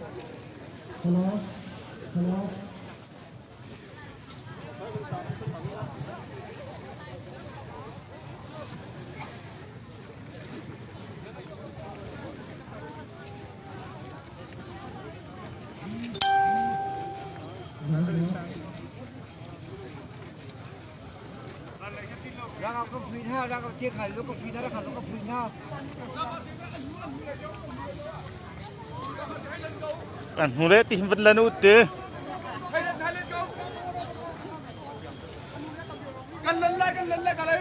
Hello. Hello. An hnu le ti hin van lan u te. Kan lan lai kan lan lai ka lai.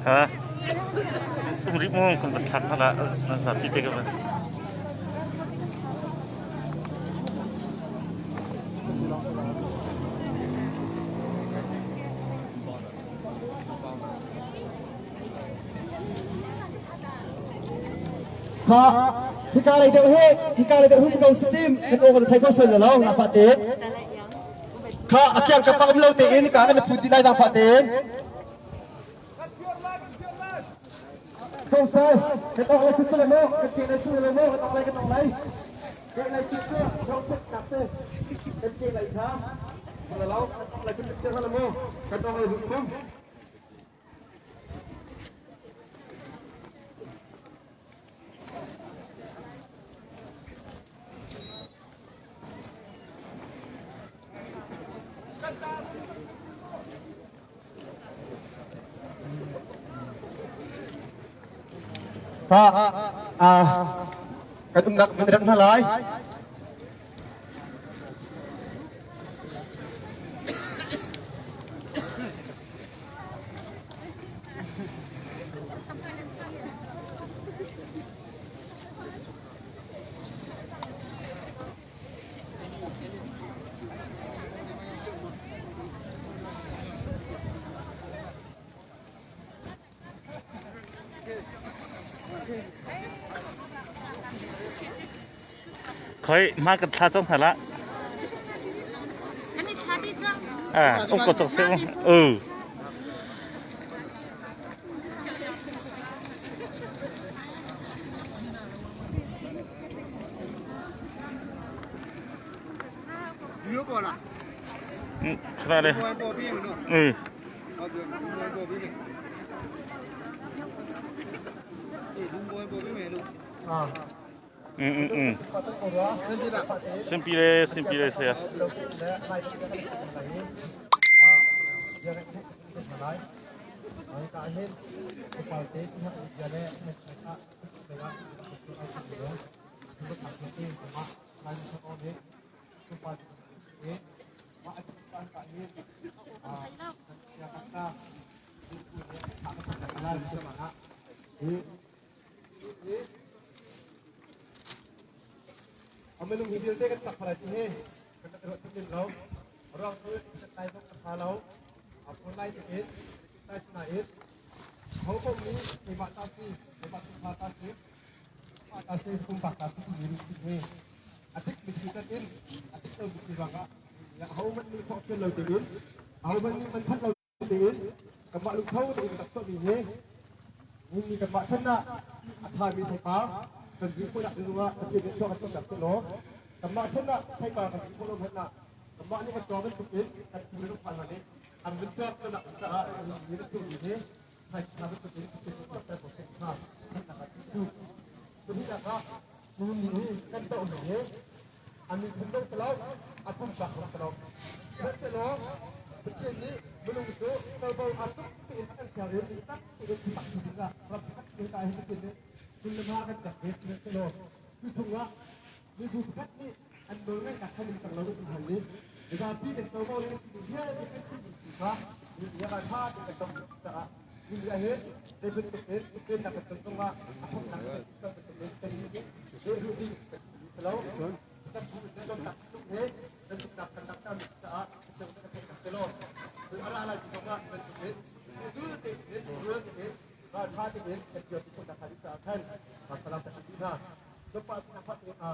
Ha? Um rih mu kan van thlak hna la zapi te ka van. Kha hika lei deuh hi hika lei deuh hi ko steam kan aw kan thei kho sual lo na fa te kha akiang ka pak lo te in ka kan phu ti lai na fa te Ko sai kan ok lai thu le mo kan ke lai thu le mo kan ok lai kan ok lai ke lai chu chu rong tek tak te kan ke lai kha lo kan ok lai kan le mo kan ok lai hukum Fa kan umnak kan rak hna lai. Khoi ma kan thla cang hna la. Kan i thla dih cang. Ah, um ko cang se. Ừ. Ra đây. Ừ. Ừ ừ ừ. Simpi le simpi le saya. Minung hi vialte kan tak phalai hi kan ruah tin lo ruang cu lai zong a tha lo a phone lai te in lai na in ho ko mi keimah ta si keimah sungha ta si mah ta si pumpak ta si mi hi a tik mi kan in a tik lo mi ruangah. Ahohmanh nih forhfial lo tein, ahohmanh nih man phanh lo tein kanmah lungtho tein rak tuahmi hi nihin kanmah chan ah a ṭhami theipar kan zuh khawhnak ding ah Pathian nih chuak kan tuahpiak sehlaw kanmah chan ah theipar kan zuh khawh lo hmanh ah kanmah nih kan tuah bantuk in kan pu le kan fa hna nih an vun tuah khawhnak ding caah nihin kan tuahmi hi thaizing bantuk in Pathian nih tuahter ko seh kha thatnak ah cu pahnihnak ah nihin ni hi kan dohmi hi a miphun dong si lo, a pumpak dong si lo. Sihmanhsehlaw Pathian nih minung cu covo aa tluk tein a kan ser i tak tein tak ti dingah ram pakhat te ah hin Pathian nih hmun le hma a kan pek ve. Sihmanhsehlaw cu chungah mibu pakhat nih an nawlngeihnak kha ningcang lo in an hal i mizapi kan covo le kan sining vialte kan chim ding ti kha mi ah ṭha tein kan dong caah mi ah hin zei bantuk in ukpennak kan ton zongah a thawknak kan bantuk in kan nih lehrulh ding lo kan bu in dawtnak tuk he kan tuknak kan dak mi caah kan theih kan selaw a ra lai zongah bantuk in zul tein rual tein raltha tein kan kir ti khawhnak hnga ding caah khan salam kan ti hna Bapak sinah te a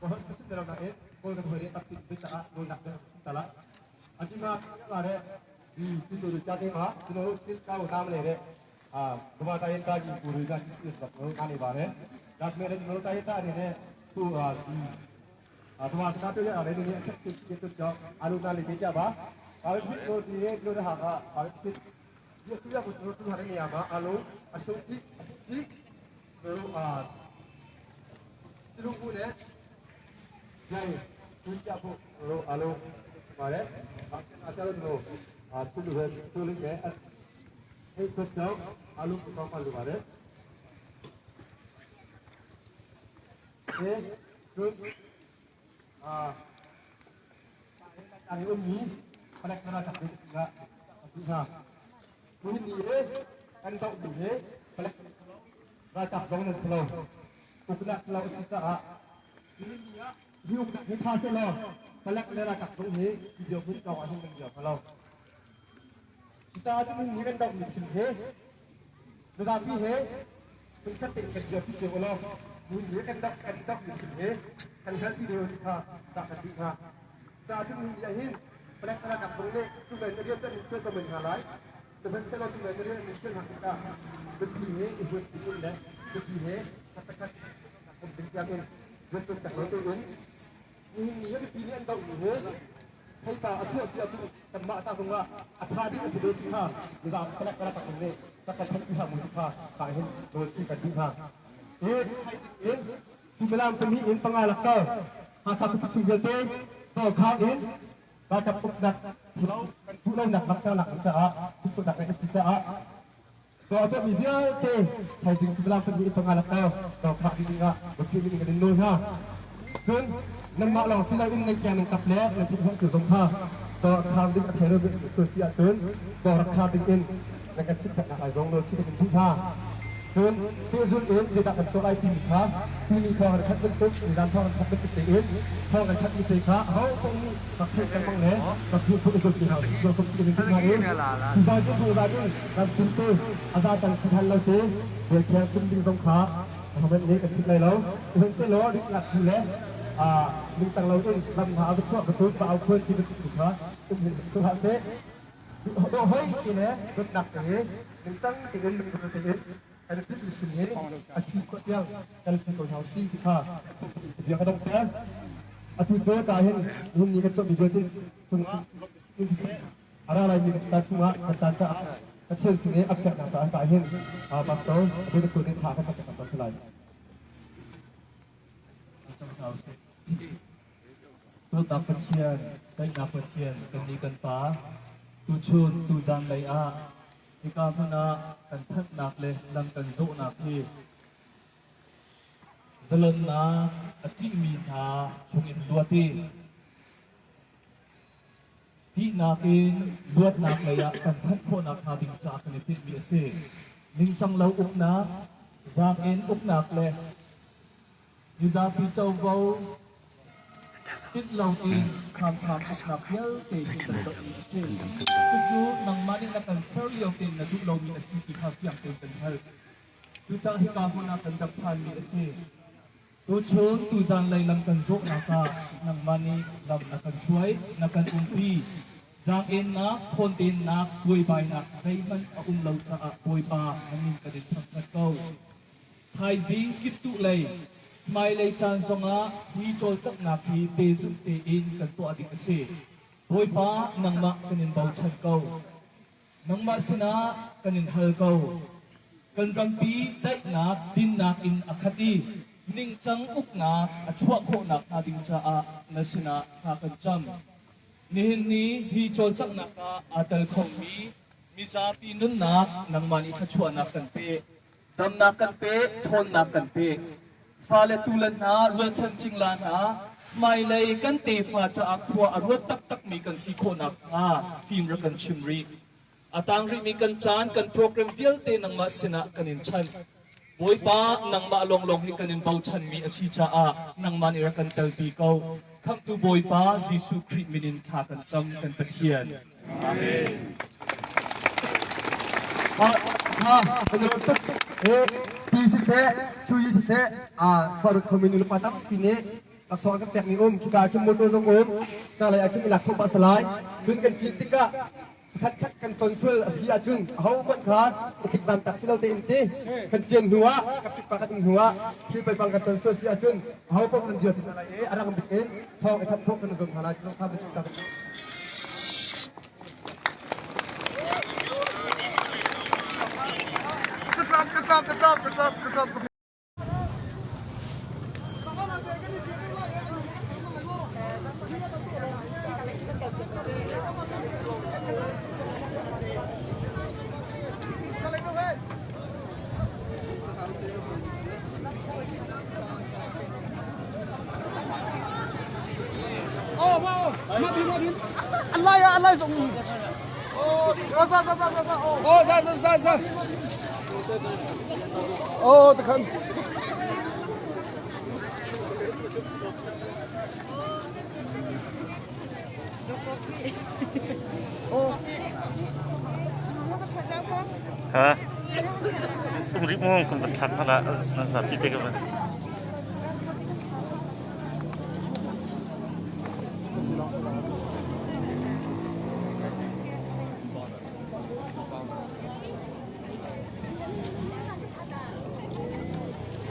mohon kusin dalam nain kawl kan hoi tak tin caah nawlnak kan tala antima la re di tu tu cha te ma tu tin kau nam le re ကမတိုင်းတာကြီးကိုရီကကြည့်စတော့နားနေပါတယ်။ဒါပေမဲ့ကျွန်တော်တို့တိုင်းတာအနေနဲ့သူ့ဟာဒီအတော့စကားပြောရအောင်လည်းဒီနေ့အချက်ဖြစ်ဖြစ်ကြောင်းအလုံးသားလေးပြကြပါ။ဘာဖြစ်လို့ဒီနေ့ပြောတဲ့ဟာကဘာဖြစ်ဒီအစိုးရကိုကျွန်တော်တို့ထားတဲ့နေရာမှာအလုံးအဆုံးထိဒီတို့အာသူတို့ကလည်းနိုင်သူကြဖို့တို့အလုံးပါတယ်။အားကျတော့အာသူတို့သူတို့လည်း အဲ့တော့အလုံးကောင်းပါလို့ပါတယ်။အဲတို့အာတာရီအမီဖလက်ခရာတပ်ကသူဟာဘူးနီရေကန်တော့ဘူးဟေဖလက်ရာတပ်ဒေါင်းနစလောဥကနာလောစတာဒီဥကနာခါစလောဖလက်ရာတပ်ဒေါင်းဟေဒီကြောဘူးကောအဟင်းကြောဖလော တာတူနီကန်တော့မချင်းဟေဒါပီဟေသူခတ်တဲ့ကကြတိစေဝလောဘူးနီကန်တော့ကန်တော့မချင်းဟေကန်ခတ်ဒီခါတာခတိခါတာတူနီယဟင်ပလက်ရာတပ်ဒေါင်းနေသူမဲရီတန်ချွတ်မင်ဟာလိုက်တဘန်တလောသူမဲရီနေချွတ်ဟာတာဘီဟေအဟွတ်ဒီလေဘီဟေခတ်ခတ်ကုမ်တင်ကြင်ဝတ်တုတဟေတုင်နီယဘီနီအန်တော့ဟေ ให้ตาอชั่วเสียตุธรรมะตาตรงว่าอัฐาดิอสุเดชิค่ะหรือตาพลักกระตักเนี่ยตะกันที่หามุทิค่ะตายเห็นโดยที่กันที่ค่ะเอ๊ะเอ๊ะสุเมลามเป็นที่อินปังอาลักเตอร์หาสัตว์ทุกสิ่งเดียวต่อข้าวอินราชปุกนักผู้เล่นหนักนักเจ้าหลักจะอะทุกหนักในที่จะอะต่อจะมีเดียวเตไทยจริงสุเมลามเป็นที่อินปังอาลักเตอร์ต่อข้าวที่นี่ก็บางทีมีกันโน่นฮะจนนั่นมาลองสิเราอินในแกนกับแล้วในที่ห้องคือตรงข้าต่อข้าวดิ้งเทโรตัวเสียจนต่อราคาดิ้งอินในการชิดจากอะไรรองโดยที่เป็นที่ท่าจนที่สุดอินจะตัดตัวไอทีค่ะที่มีทองกันชัดเป็นตุ๊กมีด้านทองกันชัดเป็นตุ๊กอินทองกันชัดมีสีค่ะเขาตรงนี้ตักเทกันบ้างเลยตักที่ทุกคนที่เราเราต้องกินที่ไหนที่บ้านที่ถูกบ้านนี่ตัดติ้งติ้งอาจารย์ตัดทันเราตีเดี๋ยวแค่ขึ้นดิ้งตรงขาทำเป็นนี้กันที่ไหนแล้วเป็นเส้นล้อดิ้งหลักอยู่แล้ว มิงตังเราอินลำหาไปชั่วกระตุ้นเอาเพื่อนที่เป็นสุขาอุ้มสุขาเสโดเฮ้ยทีนี้รถดักอย่างนี้มิงตั้งตีนมิงตีนไอ้ที่สิ่งนี้อาชีพก็ยังการเป็นตัวชาวซีที่ค่ะเดี๋ยวก็ต้องแก้อาชีพเจอตาเห็นรุ่นนี้ก็จะมีเรื่องที่จุงอะไรมีตาชุงะตาจะอาชีพสิ่งนี้อักษรตาตาเห็นอาปัสโตเป็นตัวที่ขาก็จะกับตัวสลาย Tu tak Pathian, daihnak Pathian, kan ni kan Pa, tuchun tuzan lei ah hika hmun ah kan thanhnak le lam kan zawhnak hi zalonnak a ṭihmi hna chungin luat i ṭihnak in luatnak lei ah kan phanh khawhnak hnga ding caah kan i tinhmi a si. Ningcang lo uknak, zaang-en uknak le mizapi covo tinh loin hramhram uknak vialte hi kan dohmi a si. Cucu nangmah nih na kan ser lio tein na duh lomi a si ti kha fiang tein kan hngalh. Cucaah hika hmun ah kan rak phanmi a si. Tuchun tuzan lei lam kan zawhnak ah nangmah nih lam na kan hruai, na kan umpi. Zaang-ennak, thawntennak, buaibainak zeihmanh a um lo caah Bawipa na min kan in thangṭhat ko. Thaizing kiptuh lei, hmailei caan zongah hi cawlcanghnak hi pehzulh tein kan tuah ding a si. Bawipa nangmah kan in bochan ko. Nangmah sinah kan in hal ko. Kan rampi daihnak, dinnak in a khat i ningcang uknak a chuah khawh nakhnga ding caah na sinah thla kan cam. Nihin ni hi cawlcanghnak ah aa tel khomi mizapi nunnak nangmah nih thluachuahnak kan pe. Damnak kan pe, ṭhawnnak kan pe. Fale tule hna, rualchan cingla hna, hmailei kan tefa caah khua a ruat taktakmi kan si khawh nakhnga fim rak kan chim rih. A tang rihmi kan caan, kan program vialte nangmah sinah kan in chanh. Bawipa, nangmah lawnglawng hi kan in bochanmi a si caah nangmah nih rak kan telpi ko. Khamhtu Bawipa Jesuh Khrih min in thla kan cam, kan Pathian. Amen. Ha ha kan ro tuk e ti siseh chu yi siseh a farut khomi nu le pa tampi nih ka sawh kan pekmi um khika ah khin motor zong um ka lei ah khin i lak khawh pah salai cun kan tlin tikah khat khat kan ton sul a si ahcun aho hmanh kha ka zam tak si lo tein ti kan ṭian hnu ah ka pa kan um hnu ah thil poipang kan ton sul si ahcun aho paoh kan dir ti hna lai i a rang bik in thawng i thanh khawh kan zum hna lai ti kha biachim ta. Ha? Tum rih mu kan van thlak hna na zapi te ka van.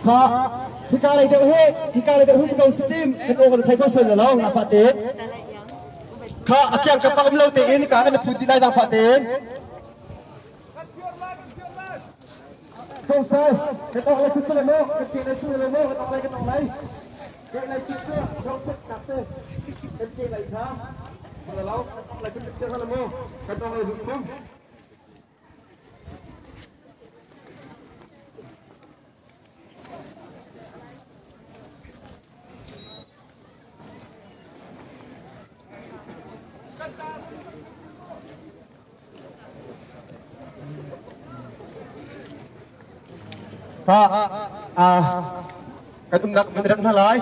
Kha hika lei deuh hi hika lei deuh hi ko sitim kan aw kan thei kho sual lo na fa te kha akiang ka pak lo te in ka kan phu ti lai na fa te Ko sai kan ok lai chu le mo kan ke lai chu le mo kan ok lai kan ok lai ke lai chu chu rong tek tak te kan ke lai kha lo kan ok lai chu chu le mo kan ok lai chu Kha kan umnak kan rak hna lai.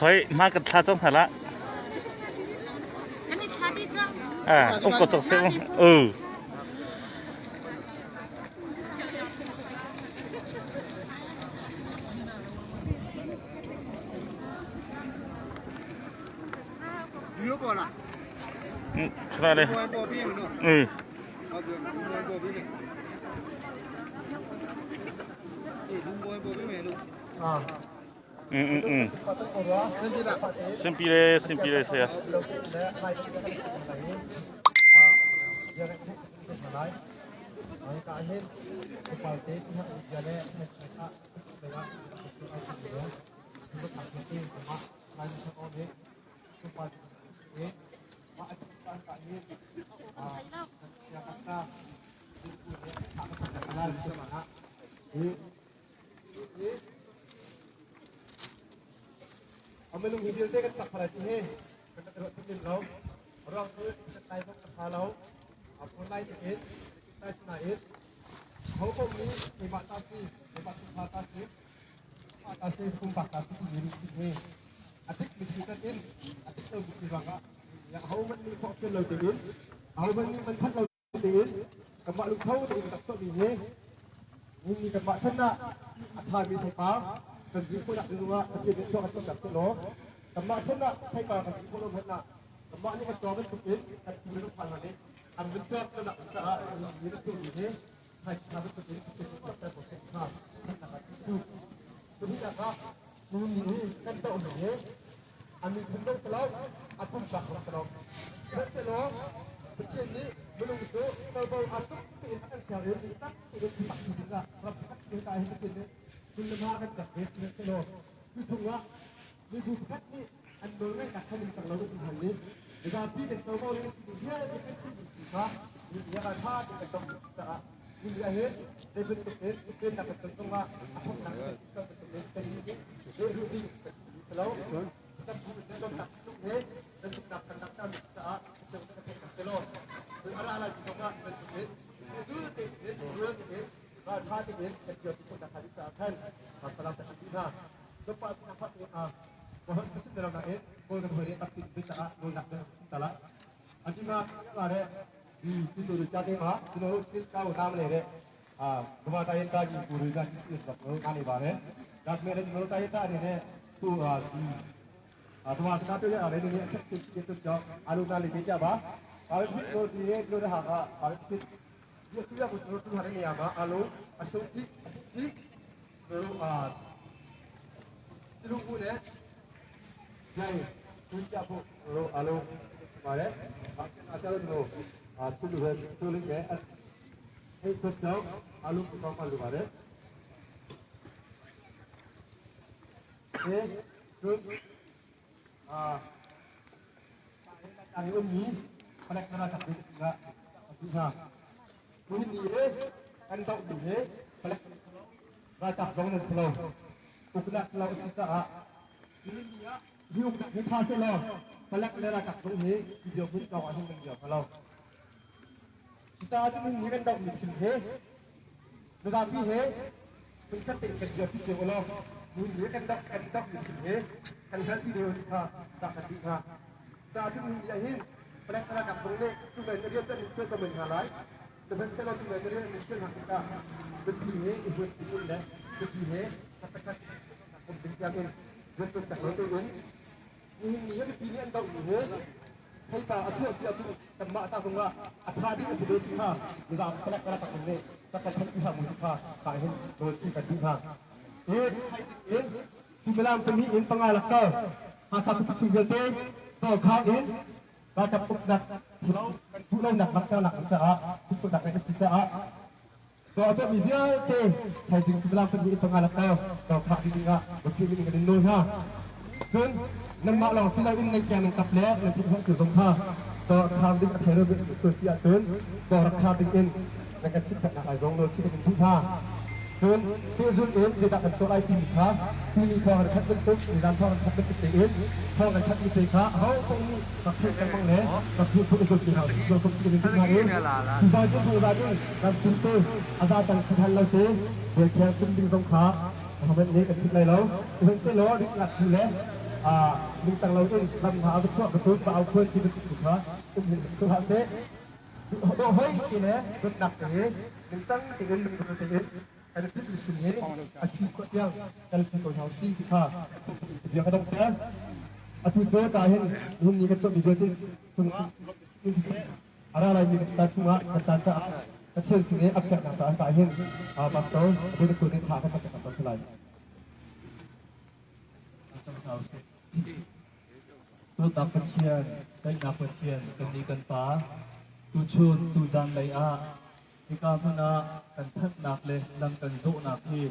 Khoi ma kan thla cang hna la. Kan i thla dih cang. Ah, um ko cang se. Ừ. Ra đây. Ừ. Ừ. Simpi simpi le saya. tha lo. A phone lai tein tai sinain ho paoh nih keimah ta si, keimah chungkhar ta si, ta si, pumpak ta si timi hi a dik mi thil kan in a dik lo mi ruangah ahohmanh nih forhfial lo tein, ahohmanh nih man phanh lo tein kanmah lungtho tein rak tuahmi hi ni kanmah chan ah a ṭhami theipar kan zui khawhnak ding ah Pathian nih tuah kan tuahnak si law kanmah chan ah theipar kan zui khawh lo hmanh ah kanmah nih kan tuah bantuk in kan pu le kan fa hna nih an vun tuah khawhnak ding caah ni kan tuahmi hi thaizing bantuk in Pathian nih tuahter ko seh kha thatnak ah tu Cuhinak ah nihin ni hi kan dohmi hi a miphun dong si lo, a pumpak dong si lo. Sihmanhsehlaw Pathian nih minung cu covo aa tluk tein a kan ser i tak tein tak ti dingah ram pakhat te ka hin Pathian nih hmun le hma a kan pek ve. Sihmanhsehlaw cu chungah mibu pakhat nih an nawlngeihnak kha ningcang lo in hal i mizapi kan covo le kan sining vialte kan chimmi si kha ni ah ṭha tein kan dong caah ni ah hin zei bantuk in ukpennak kan ton zongah a thawknak kan bantuk in kan nih lehrulh ding kan si lo. Kan bu in donnak tuk he kan tuknak kan langhter mi caah kan kan si lo. A ra lai zongah bantuk in zul tein rual tein ralṭha tein kan kir ti khawhnak hnga ding caah khan salam kan ti hna. Zopa sinah phat ah Mohan kasin dalam nain kawl kan hoi tak tin bin caah nawlnak na tala. Antima nga re di tu tu cha te ma tu tin kau nam le re ကမ္ဘာတိုင်းတာကြီးကိုရီးယားကြီးစတော့နားနေပါတယ်။ဒါပေမဲ့ကျွန်တော်တို့တိုင်းတာအနေနဲ့သူ့ဟာဒီအတော့စကားပြောရအောင်လည်းဒီအချက်ဖြစ်တဲ့ကြောင့်အလုံးသားလေးပြကြပါ။ဘာဖြစ်လို့ဒီနေ့ပြောတဲ့ဟာကဘာဖြစ်ဒီအစိုးရကိုကျွန်တော်တို့ထားတဲ့နေရာမှာအလုံးအဆုံးထိဒီတို့အာသူတို့ကလည်းနိုင်သူကြဖို့တို့အလုံးပါတယ်။အားကျတော့အာသူတို့သူတို့လည်းအဲ့တော့အလုံးကောင်းပါလို့ပါတယ်။အဲတို့အာတာရီအမီဖလက်နာတာဒီကဒီဟာဒီနီရေအန်တော့ဒီဟေဖလက်ရာတာဒေါင်းနဖလောဥကနာလောစတာဒီဥကနာခါဆလောဖလက်နာတာဒေါင်းဟေဒီဂျဘုကောအဟင်ဂျဖလောတာဒီနီကန်တော့ဒီဟေဒါပီဟေคุณคติกันเดียวที่เจอโลกมีเหลือกันดักกันดักอยู่ที่นี้กันทันที่เดียวค่ะตักกันที่ค่ะตาที่มีอย่างนี้แปลกระดับตรงนี้ทุกเรื่องเรียนช่วยประเมินหาหลายแต่เป็นเราทุกเรื่องเรียนช่วยหาตาเป็นที่นี้อีกคนที่นี่เป็นที่นี้ตักกันผมเป็นอย่างนี้เรื่องตัวตัวเองนี่มีอย่างที่นี้อันดับอยู่เนี่ยให้ตาอาชีพที่อาชีพธรรมะตาตรงว่าอาชาที่อาชีพที่ค่ะเราแปลกระดับตรงนี้ตักกันที่ค่ะมุขค่ะขายให้โดยที่กันที่ค่ะเอ๊ะเอ๊ะ Similam kami in pangalak ka. Hasa tu single te to kha in ba ta puk nak kan pu nak mak ta nak sa a pu nak ka sa a to to mi dia te thai ding similam kami in pangalak ka to kha ding nga ba pi mi kan no ha chun nam ma long sila in nei kya nang kap le nan pu ku dong kha to kham ding a thero to sia chun to rak kha ding in nan kan chit nak ai zong no chit kan thu tha จนที่สุดเองจะตัดตัวไอทีค่ะที่มีทองกันชัดเป็นตุ๊กมีร้านทองกันชัดเป็นตุ๊กเองทองกันชัดเป็นตุ๊กค่ะเขาตรงนี้ตัดเพื่อนกันบ้างเลยตัดเพื่อนทุกคนที่เราเราต้องกินกันมาเองที่บ้านที่บ้านนี่การกินเต้อาจารย์ต่างสถานเราเต้เดี๋ยวแค่ขึ้นดิ้งตรงขาทำเป็นนี้กันคิดอะไรแล้วเป็นเส้นล้อดิ้งหลักคือแล้วดิ้งต่างเราเองลำหาไปชั่วกระตุ้นเอาเพื่อนที่เป็นตุ๊กขาตุ้มตุ้มหาเซ่โอ้เฮ้ยทีนี้รถหนักอย่างนี้ดิ้งตั้งดิ้งดิ้งดิ้ง kan fit sin he a thi ko tiang kal fi ko hau si ti kha bia ka dong te atu cho ta hin hum ni ka to bi te chung ara lai mi ta chunga ka ta cha ka chel sin he ak na ta ta hin a pa to bu ko ni tha ka ta ka ta lai Tu tak Pathian, kan na Pathian, kan ni kan pa, tu chun tu zan lei a, hika hmun ah kan thatnak le lam kan zawhnak hi